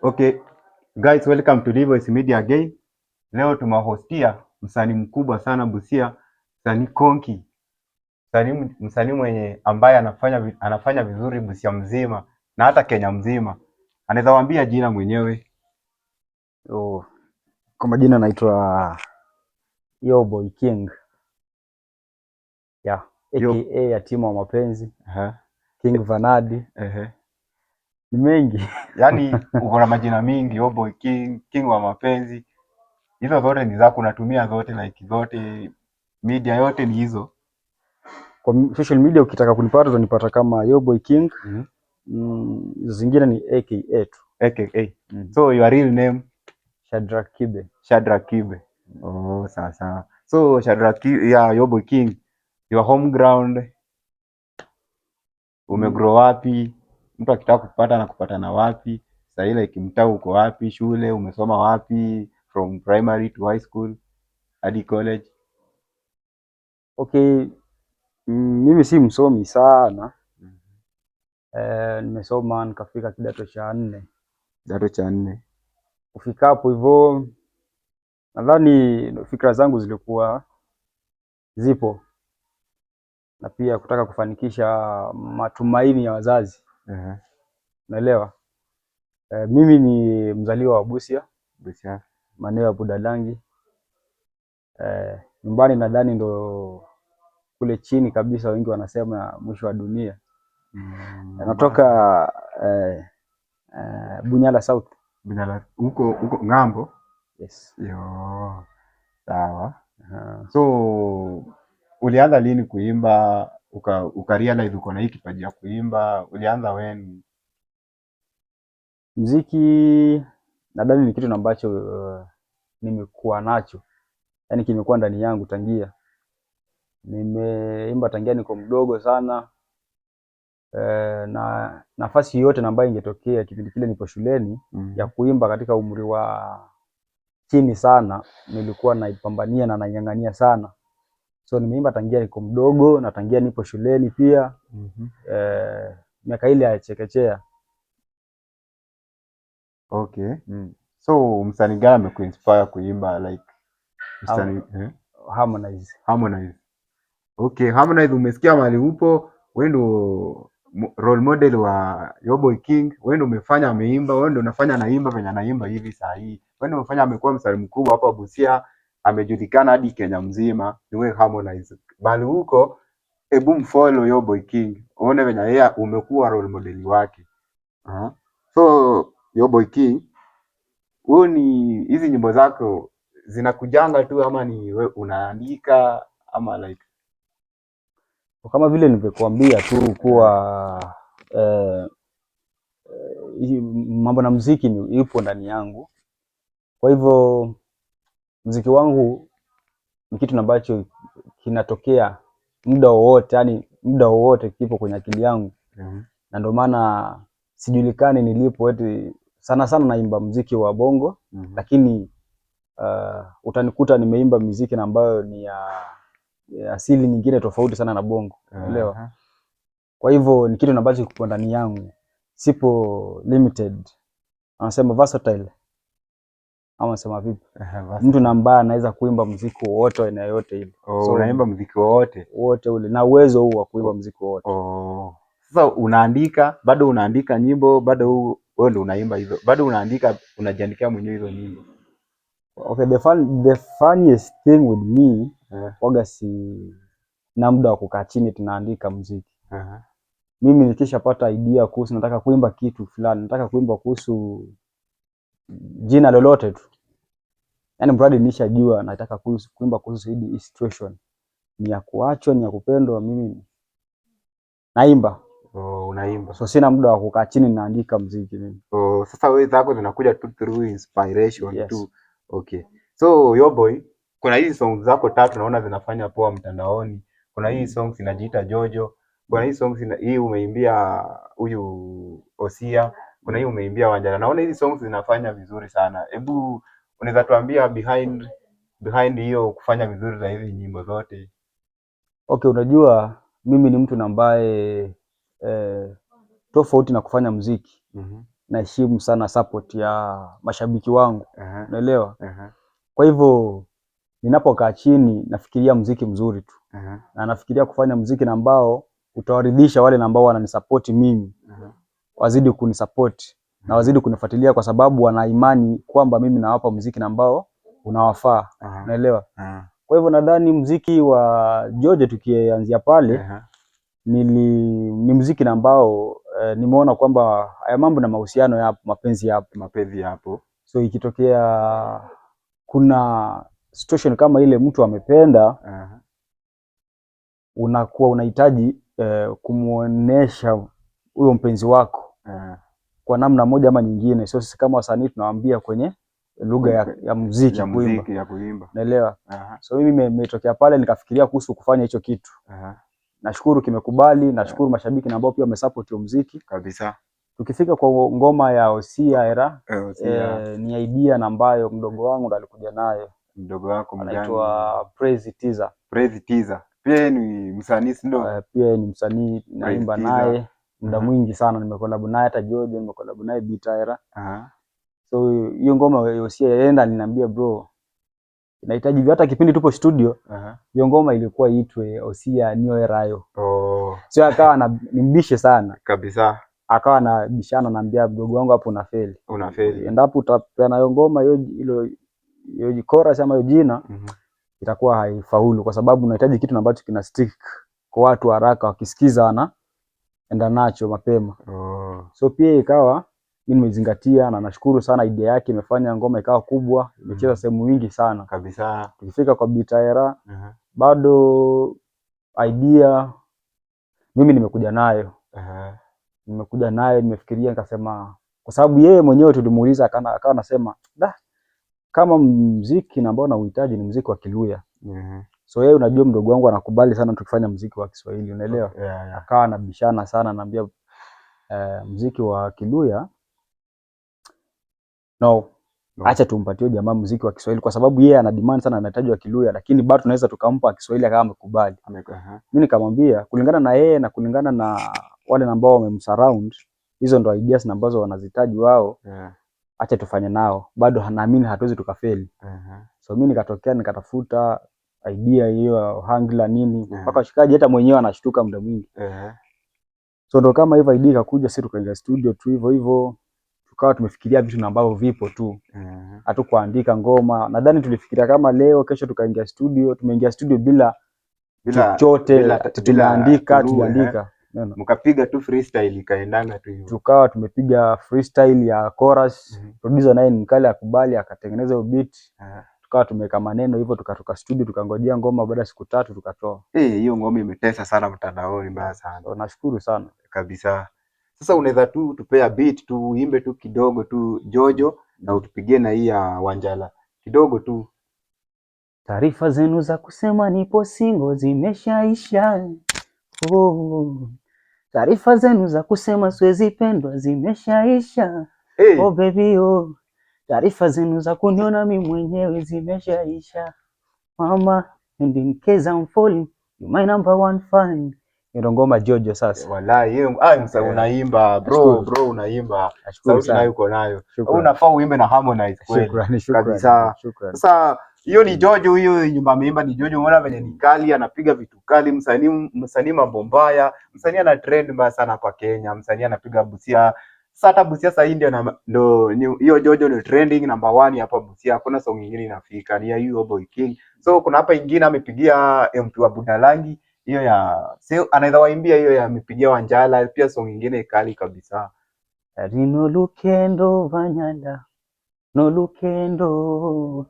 Okay, guys, welcome to Voice Media again. Leo tumewahostia msanii mkubwa sana Busia, msanii Konki, msanii mwenye ambaye anafanya vizuri Busia mzima na hata Kenya mzima. Anaweza waambia jina mwenyewe. Oh, kwa majina naitwa Yo Boy King. Yeah, Yo. Aka Yatima wa Mapenzi, King Vanadi, ni mengi. Yaani uko na majina mingi, Yo Boy King, King wa Mapenzi. Hizo zote ni zako, unatumia zote, like zote, media yote ni hizo. Kwa social media ukitaka kunipata utanipata kama Yo Boy King. Zingine ni AKA tu. AKA. So your real name? Shadrack Kibe. Shadrack Kibe. Oh, sawa sawa. So Shadrack Kibe, yeah, Yo Boy King, your home ground, umegrow wapi? Mtu akitaka kupata na kupata na wapi? Sasa like mtaa uko wapi? Shule umesoma wapi? From primary to high school hadi college. Okay, mimi si msomi sana. Nimesoma nikafika kidato cha nne. Kidato cha nne. Kufika hapo hivyo nadhani fikra zangu zilikuwa zipo na pia kutaka kufanikisha matumaini ya wazazi, unaelewa. Mimi ni mzaliwa wa Busia, Busia. Maeneo ya Budalangi. Nyumbani nadhani ndo kule chini kabisa, wengi wanasema mwisho wa dunia. Natoka Bunyala South. Bunyala huko huko ng'ambo. Yes. Yo, sawa. So ulianza lini kuimba uka realize uko na hii kipaji ya kuimba? Ulianza when? Mziki nadhani ni kitu ambacho nimekuwa nacho, yaani kimekuwa ndani yangu tangia. Nimeimba tangia niko mdogo sana na nafasi yoyote ambayo ingetokea kipindi kile nipo shuleni ya kuimba katika umri wa chini sana, nilikuwa naipambania na naing'ang'ania sana. So nimeimba tangia niko mdogo na tangia nipo shuleni pia miaka ile ya chekechea. Okay. So msanii gani amekuinspire kuimba, like msanii, eh? Harmonize. Harmonize. Okay, Harmonize, umesikia mahali upo, wewe ndo role model wa Yoboy King, wewe ndo umefanya ameimba, wewe ndo unafanya anaimba venye anaimba hivi saa hii. Wewe ndo umefanya amekuwa msanii mkubwa hapa Busia, amejulikana hadi Kenya mzima, ni wewe Harmonize. Mahali huko, hebu mfollow Yoboy King, uone venye yeye umekuwa role model wake. Aha. So Yoboy King, wewe ni hizi nyimbo zako zinakujanga tu ama ni wewe unaandika ama like? Kama vile nilivyokuambia tu kuwa hii mambo na muziki ni ipo ndani yangu. Kwa hivyo muziki wangu ni kitu ambacho kinatokea muda wowote, yani muda wowote kipo kwenye akili yangu, na ndio maana sijulikani nilipo eti sana sana naimba muziki wa bongo, lakini utanikuta nimeimba muziki na ambayo ni ya asili nyingine tofauti sana na bongo, unaelewa? Kwa hivyo ni kitu ambacho kipo ndani yangu, sipo limited. Anasema versatile ama nasema vipi? Mtu na ambaye anaweza kuimba muziki wowote wa aina yoyote ile. Oh, So, unaimba muziki wowote? Wote ule na uwezo huu wa kuimba muziki wowote. Oh. Sasa unaandika, bado unaandika nyimbo, bado wewe ndio unaimba hizo, bado unaandika, unajiandikia mwenyewe hizo nyimbo? Okay, the funniest thing with me, waga si na muda wa kukaa chini tunaandika muziki. Mimi nikishapata idea kuhusu nataka kuimba kitu fulani, nataka kuimba kuhusu jina lolote tu, yaani mradi nishajua nataka kuimba kuhusu hii situation, ni ya kuachwa, ni ya kupendwa, mimi naimba. Oh, unaimba. So sina muda wa kukaa chini naandika muziki mimi. Oh, sasa wewe zako zinakuja tu through inspiration Yes. tu. Okay. So yo boy, kuna hizi songs zako tatu naona zinafanya poa mtandaoni. Kuna hii songs inajiita Jojo. Kuna hii songs hii umeimbia huyu Osia. Kuna hii umeimbia Wanjala. Naona hizi songs zinafanya vizuri sana. Hebu unaweza tuambia behind hiyo kufanya vizuri za hizi nyimbo zote? Okay, unajua mimi ni mtu na ambaye tofauti na kufanya muziki Naheshimu sana support ya mashabiki wangu, unaelewa? Kwa hivyo ninapokaa chini nafikiria mziki mzuri tu na nafikiria kufanya mziki na ambao utawaridhisha wale ambao wananisapoti mimi, wazidi kunisapoti na wazidi kunifuatilia kwa sababu wana imani kwamba mimi nawapa mziki na ambao unawafaa, unaelewa? Kwa hivyo nadhani mziki wa Jojo tukianzia pale ni mziki na ambao nimeona kwamba haya mambo na mahusiano yapo, mapenzi yapo. Mapenzi yapo. So ikitokea kuna situation kama ile mtu amependa, unakuwa unahitaji kumuonesha huyo mpenzi wako kwa namna moja ama nyingine. So sisi kama wasanii tunawaambia kwenye lugha ya muziki Ya kuimba, muziki ya kuimba. unaelewa? So mimi imetokea pale nikafikiria kuhusu kufanya hicho kitu. Nashukuru kimekubali, nashukuru mashabiki na ambao pia wamesupport hiyo muziki. Kabisa. Tukifika kwa ngoma ya Osia Era, Osia. ni idea na ambayo mdogo wangu ndo alikuja nayo, Mdogo wako mgani? anaitwa Praise Tiza. Praise Tiza. Pia yeye ni msanii, si ndio? Pia ni msanii, naimba Tiza. naye muda mwingi sana, nimecollab naye hata Jojo, nimecollab naye Bita Era. So hiyo ngoma ya Osia yenda aliniambia bro, inahitaji hata kipindi tupo studio hiyo ngoma ilikuwa iitwe Osia Nio Erayo. So akawa na nimbishe sana, Kabisa. akawa anabishana, naambia mdogo wangu hapo unafeli. Unafeli. Endapo utapeana hiyo ngoma hiyo hilo hiyo chorus ama hiyo jina itakuwa haifaulu, kwa sababu unahitaji kitu ambacho kina stick kwa watu haraka, wakisikiza wana enda nacho mapema. So pia ikawa mimi nimezingatia na nashukuru sana idea yake imefanya ngoma ikawa kubwa, imecheza sehemu nyingi sana. Kabisa. Tukifika kwa Bitaera bado idea mimi nimekuja nayo, nimekuja nayo, nimefikiria nikasema, kwa sababu yeye mwenyewe tulimuuliza, akawa anasema da, kama mziki na ambao nauhitaji ni mziki wa Kiluya. So yeye, unajua mdogo wangu anakubali sana tukifanya mziki wa Kiswahili, unaelewa? Yeah. Akawa anabishana sana, anambia mziki wa Kiluya no, No. acha tumpatie jamaa mziki wa Kiswahili kwa sababu yeye ana demand sana, anahitaji wa Kiluya, lakini bado tunaweza tukampa Kiswahili akawa amekubali. Mimi nikamwambia kulingana na yeye na kulingana na wale ambao wamemsurround, hizo ndo ideas na ambazo wanazihitaji wao, acha tufanye nao, bado naamini hatuwezi tukafeli. So mimi nikatokea nikatafuta idea hiyo ya Ohangla nini mpaka washikaji hata mwenyewe anashtuka muda mwingi. So ndo kama hivyo idea ikakuja, sisi tukaingia studio tu hivyo hivyo, tukawa tumefikiria vitu na ambavyo vipo tu, hatukuandika ngoma. Nadhani tulifikiria kama leo kesho tukaingia studio, tumeingia studio bila chochote ati tumeandika clue, tuliandika. Unaona? Mkapiga tu freestyle ikaendanga tu hivyo. Tukawa tumepiga freestyle ya chorus, producer naye ni mkali akubali, akatengeneza hiyo beat, tukawa tumeweka maneno hivyo, tukatoka studio tukangojea ngoma, baada ya siku 3 tukatoa. Eh, hiyo ngoma imetesa sana mtandaoni mbaya sana. So, nashukuru sana. Kabisa. Sasa unaweza tu tupea beat tu uimbe tu kidogo tu Jojo na utupigie na hii ya Wanjala kidogo tu. Taarifa zenu za kusema nipo single zimeshaisha. Oh. Taarifa zenu za kusema siwezi pendwa zimeshaisha. Hey. Oh baby oh. Taarifa zenu za kuniona mimi mwenyewe zimeshaisha. Mama, and in case I'm falling, you my number one fan. Ndio ngoma Jojo sasa. Wallahi hiyo msa unaimba bro, Nashukuru. bro unaimba. Nashukuru Sauti sana. nayo uko nayo. Shukrani. Unafaa uimbe na Harmonize kweli. Shukrani, shukrani. Kabisa. Shukrani. Sasa hiyo ni Jojo, hiyo nyumba ameimba ni Jojo. Umeona venye ni kali, anapiga vitu kali, msanii msanii mambo mbaya, msanii ana trend mbaya sana hapa Kenya, msanii anapiga Busia. Sasa hata Busia sasa hii ndio hiyo Jojo ni trending number 1 hapa Busia. Hakuna song nyingine inafika, ni ya hiyo Boy King. So kuna hapa ingine amepigia MP wa Budalangi, hiyo ya sio, anaweza waimbia hiyo ya amepigia Wanjala, pia song nyingine kali kabisa. Rino lukendo vanyala no lukendo